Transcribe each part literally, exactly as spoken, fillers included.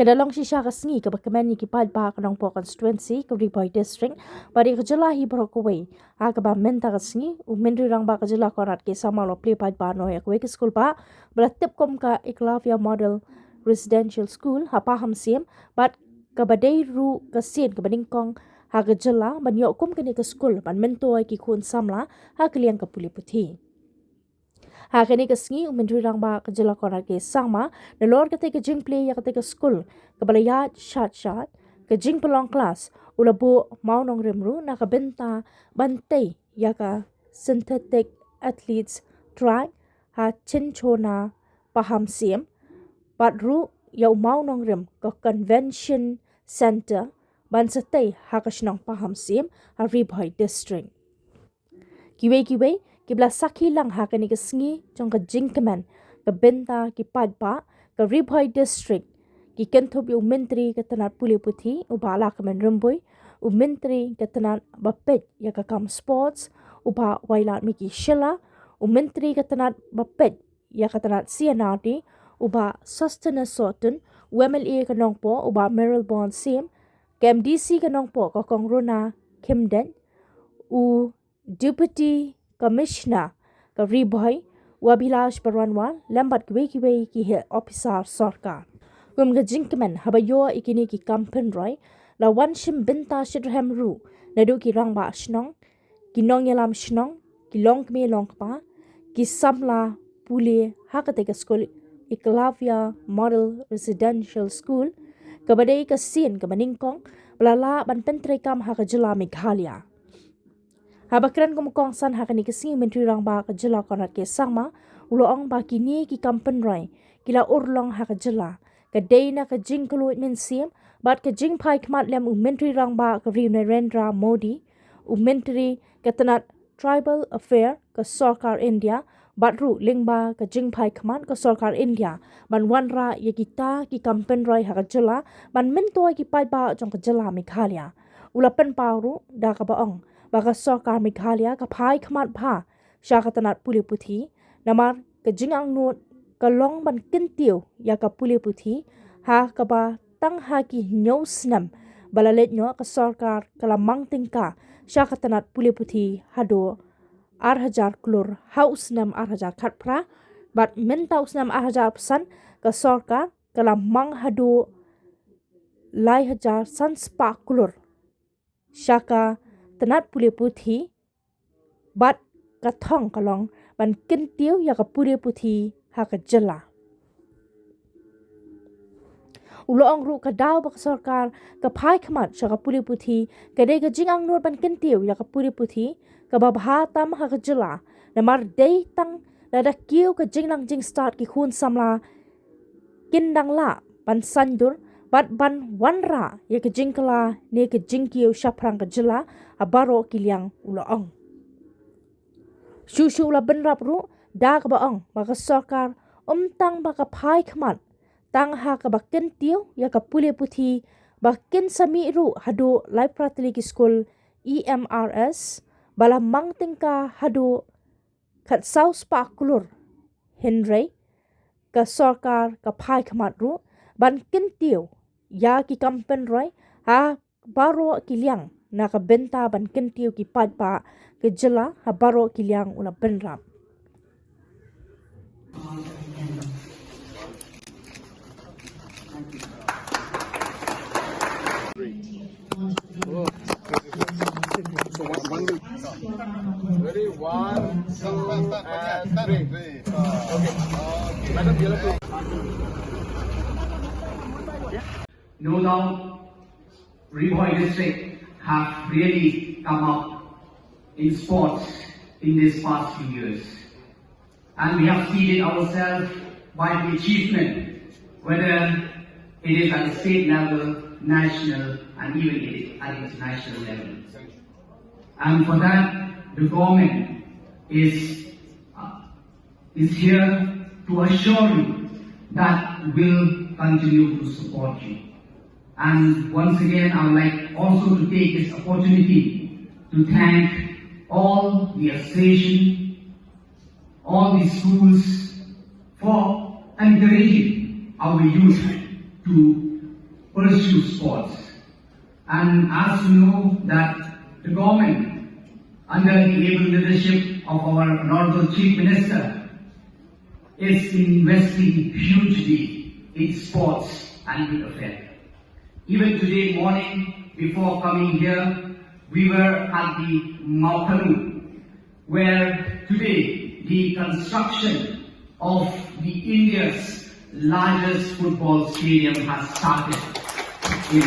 Da long shisha ka sngi kaba kmen ïa ki paidbah ka Nongpoh constituency ka Ri Bhoi District bad ïa ka jylla hi baroh kawei, ha kaba mynta ka sngi u Myntri Rangbah ka jylla Conrad K Sangma u la plie paidbah noh ïa kawei ka skul bah ba la tip kum ka Eklavya Model Residential School ha Pahamsyiem, bad kaba dei ruh ka sien kaba nyngkong ha ka jylla ban ïoh kum kane ka skul ban myntoi ki khun samla ha ka liang ka pule puthi. Ha kane ka sngi u Myntri Rangbah ka jylla Conrad K Sangma, nalor kata ka jingplie ïa kata ka skul kaba la ïaid shad shad, ka jingpynlong klas, u la buh mawnongrim ruh na ka bynta ban tei ïa ka synthetic athletes track ha Chinchona Pahamsyiem, bad ruh ïa u mawnongrim ka convention center ban sa tei ha ka shnong Pahamsyiem ha Ri Bhoi District. Kiwei kiwei kiba la sakhi lang ha kane ka sngi jong ka jingkmen ka bynta ki paidbah ka Ri Bhoi District, ki kynthup ïa u Myntri ka tnat pule puthi u Bah Lahkmen Rymbui, u Myntri ka tnat ba peit ïa ka kam sports u Bah Wailadmiki Shylla, u Myntri ka tnat ba peit ïa ka tnat C and R D u Bah Sosthenes Sohtun, u M L A ka Nongpoh u Bah Mayralborn Syiem, ka M D C ka Nongpoh ka Kong Rona Khymdeit, u Deputy Commissioner ka Ri Bhoi u Abhilash Baranwal lem bad kiwei kiwei ki heh ophisar sorkar. Kum ka jingkmen haba ïoh ïa kine ki kam pynroi, la wan shim bynta shitrhem ruh naduh ki rangbah shnong, ki nongïalam shnong, ki longkmie longkpa, ki samla pule ha kata ka skul Eklavya Model Residential School, kaba dei ka sien kaba nyngkong ba la lah ban pyntreikam ha ka jylla Meghalaya. Haba kren kum u kongsan ha kane ka sngi u Myntri Rangbah ka jylla Conrad K Sangma u la ong ba kine ki kam pynroi ki la urlong ha ka jylla, ka dei na ka jingkylluid mynsiem bad ka jingphai khmat lem u Myntri Rangbah ka ri u Narendra Modi, u Myntri ka tnat Tribal Affair ka sorkar India, bad ruh lyngba ka jingphai khmat ka sorkar India ban wanrah ïa kita ki kam pynroi ha ka jylla ban myntoi ki paidbah jong ka jylla Meghalaya. U la pynpaw ruh da kaba ong ba ka sorkar Meghalaya ka phai khmat bha sha ka tnat pule puthi, namar ka jingangnud ka long ban kyntiew ïa ka pule puthi, ha kaba tang ha ki hynñiew snem ba la leit noh ka sorkar ka la mang tyngka sha ka tnat pule puthi haduh ar hajar klur ha u snem ar hajar khatphra, bad mynta u snem ar hajar arphew san ka sorkar ka la mang haduh lai hajar san spah klur sha ka tnat pule puthi, bad ka thong ka long ban kyntiew ïa ka pule puthi ha ka jylla. U la ong ruh ka daw ba ka sorkar ka phai khmat sha ka pule puthi ka dei ka jingangnud ban kyntiew ïa ka pule puthi kaba bha tam ha ka jylla, namar dei tang lada kiew ka jingnang jingstad ki khun samla kin dang lah ban saiñdur bad ban wanrah ïa ka jingkylla ne ka jingkiew shaphrang ka jylla ha baroh ki liang, u la ong. Shuh shuh u la bynrap ruh da kaba ong ba ka sorkar ym tang ba ka phai khmat tang ha kaba kyntiew ïa ka pule puthi ba kin sa mih ruh haduh laiphew tylli ki skul E M R S ba la mang tyngka haduh khatsaw spah klur, hynrei ka sorkar ka phai khmat ruh ban kyntiew ïa ki kam pynroi ha baroh ki liang na ka bynta ban kyntiew ki paidbah ka jylla ha baroh ki liang, u la bynrap. So one, one will ready, one, two, and three. Okay. Madam, yellow, please. No doubt, Ri Bhoi district have really come up in sports in these past few years. And we have seen it ourselves by the achievement, whether it is at the state level, national, and even it is at international level. And for that, the government is, uh, is here to assure you that we'll continue to support you. And once again, I would like also to take this opportunity to thank all the association, all the schools for encouraging our youth to pursue sports. And as you know that the government, under the able leadership of our Honorable Chief Minister, is investing hugely in sports and youth affairs. Even today morning, before coming here, we were at the Mawkanu, where today the construction of the India's largest football stadium has started in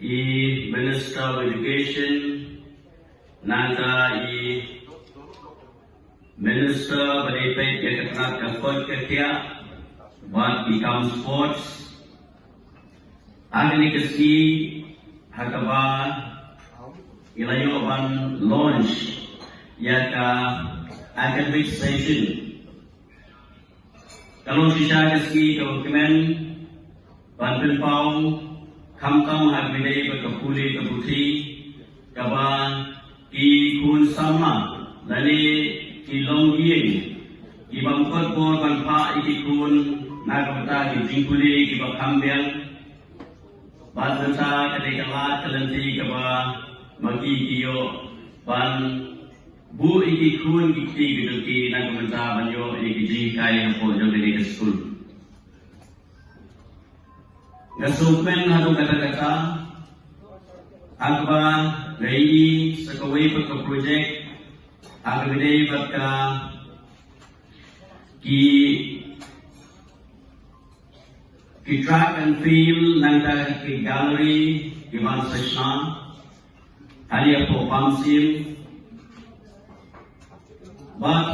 I Minister of Education, nangta i Minister ba dei peit ïa ka tnat ka koit ka khiah bad i kam sports, ha kane ka sngi ha kaba i la ïoh ban launch ïa ka academic session. Ka long shisha ka sngi kaba kmen ban pynpaw khamtam ha kaba ïadei bad ka pule ka puthi kaba ki khun samla lane ki longïing ki bym kot bor ban phah ïa ki khun na ka bynta ki jingpule kiba kham biang. Bad mynta ka dei ka lad ka lynti kaba ma ki ki ïoh ban buh ïa ki khun ki kti ki jong ki na ka bynta ban ïoh ïa ki jinghikai hapoh jong kane ka skul. Nga sngewkmen haduh katta katta ha kaba nga ïohi sa kawei pat ka project ha kaba ïadei bad ka ki ki track and field nangta ki gallery ki ban sa shna hangne hapoh Pamsim. But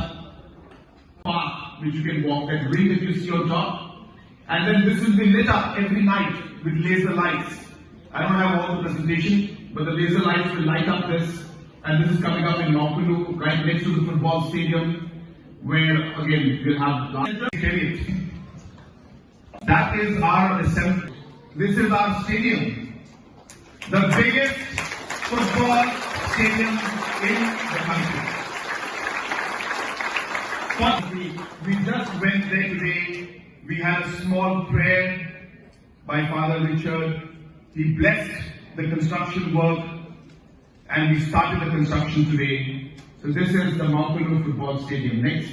path which you can walk, that ring that you see on top. And then this will be lit up every night with laser lights. I don't have all the presentation, but the laser lights will light up this. And this is coming up in Mawkanu, right next to the football stadium, where again we'll have large. That is our assembly. This is our stadium. The biggest football stadium in the country. But we, we just went there today. We had a small prayer by Father Richard. He blessed the construction work and we started the construction today. So this is the Mawkanu Football Stadium. Next.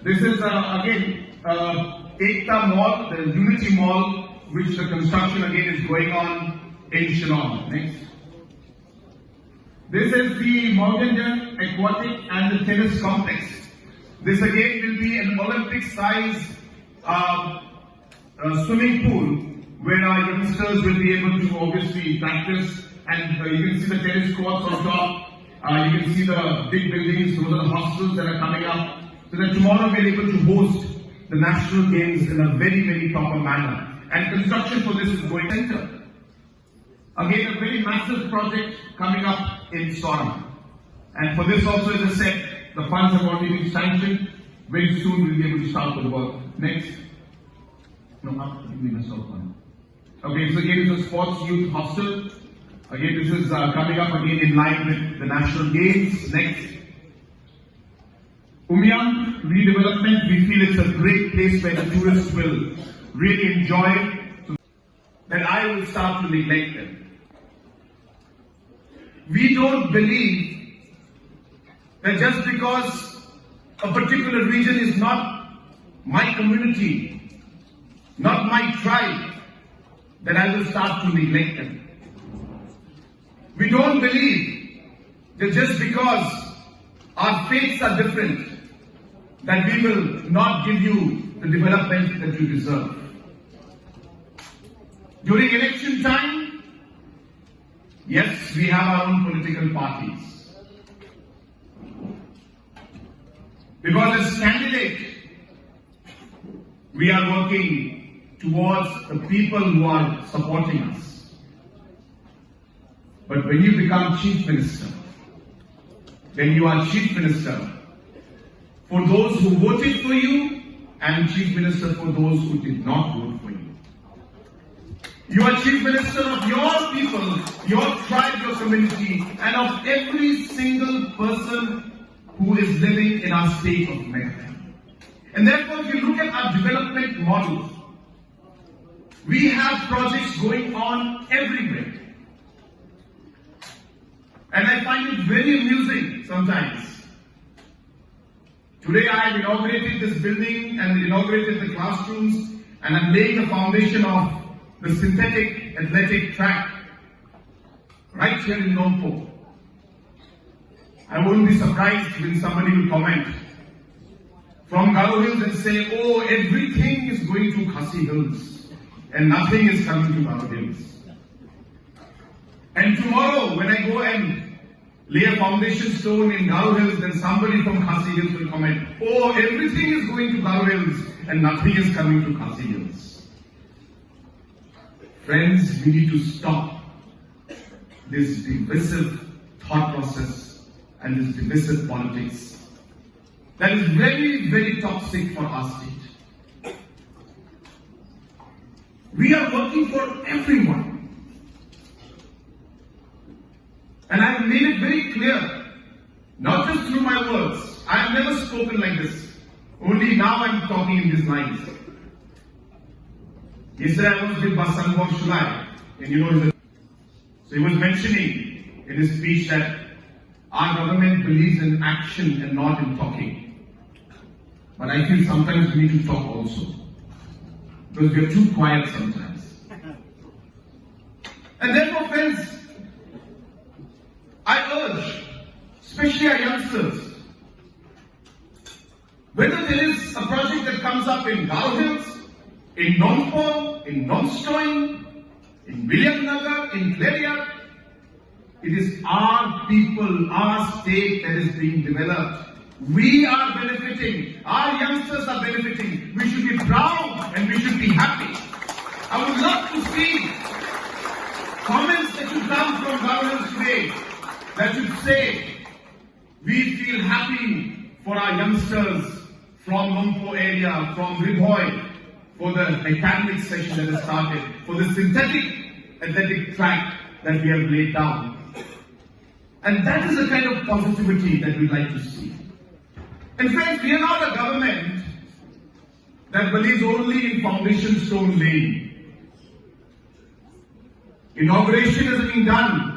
This is uh, again uh, Ekta Mall, the Unity Mall, which the construction again is going on in Shillong. Next. This is the Morganton Aquatic and the Tennis Complex. This again will be an Olympic size uh, uh, swimming pool where our youngsters will be able to obviously practice. And uh, you can see the tennis courts on top. Uh, you can see the big buildings, those are the hostels that are coming up. So that tomorrow we're able to host the national games in a very, very proper manner. And construction for this is going center. Again, a very massive project coming up in Sohra. And for this also, as I said, the funds have already been sanctioned. Very soon we'll be able to start the work. Next. No, not giving myself one. Okay, so again, it's a sports youth hostel. Again, this is uh, coming up again in line with the national games. Next. Umiam redevelopment, we feel it's a great place where the tourists will really enjoy. Then I will start to neglect them. We don't believe that just because a particular region is not my community, not my tribe, that I will start to neglect them. We don't believe that just because our faiths are different, that we will not give you the development that you deserve. During election time, yes, we have our own political parties. Because as candidate, we are working towards the people who are supporting us. But when you become chief minister, then you are chief minister for those who voted for you and chief minister for those who did not vote for you. You are chief minister of your people, your tribe, your community, and of every single person who is living in our state of Meghalaya. And therefore, if you look at our development model, We have projects going on everywhere. And I find it very amusing sometimes. Today I have inaugurated this building and inaugurated the classrooms, and I'm laying the foundation of the synthetic athletic track right here in Nongpoh. I won't be surprised when somebody will comment from Garo Hills and say, "Oh, everything is going to Khasi Hills and nothing is coming to Garo Hills." And tomorrow, when I go and lay a foundation stone in Garo Hills, then somebody from Khasi Hills will comment, "Oh, everything is going to Garo Hills and nothing is coming to Khasi Hills." Friends, we need to stop this divisive thought process and this divisive politics that is very, very toxic for our state. We are working for everyone. And I've made it very clear, not just through my words. I've never spoken like this. Only now I'm talking in these lines. Yesterday I was with Basanwar Shullai, and you know, he's a, so he was mentioning in his speech that our government believes in action and not in talking. But I feel sometimes we need to talk also, because we are too quiet sometimes. And therefore, friends, I urge, especially our youngsters, whether there is a project that comes up in Garo Hills, in Nongpoh, in Nongstoin, in Williamnagar, in Khliehriat, it is our people, our state that is being developed. We are benefiting. Our youngsters are benefiting. We should be proud and we should be happy. I would love to see comments that should come from Garo Hills today that should say, "We feel happy for our youngsters from Nongpoh area, from Ri Bhoi, for the academic session that has started, for the synthetic athletic track that we have laid down." And that is the kind of positivity that we'd like to see. And friends, we are not a government that believes only in foundation stone laying. Inauguration is being done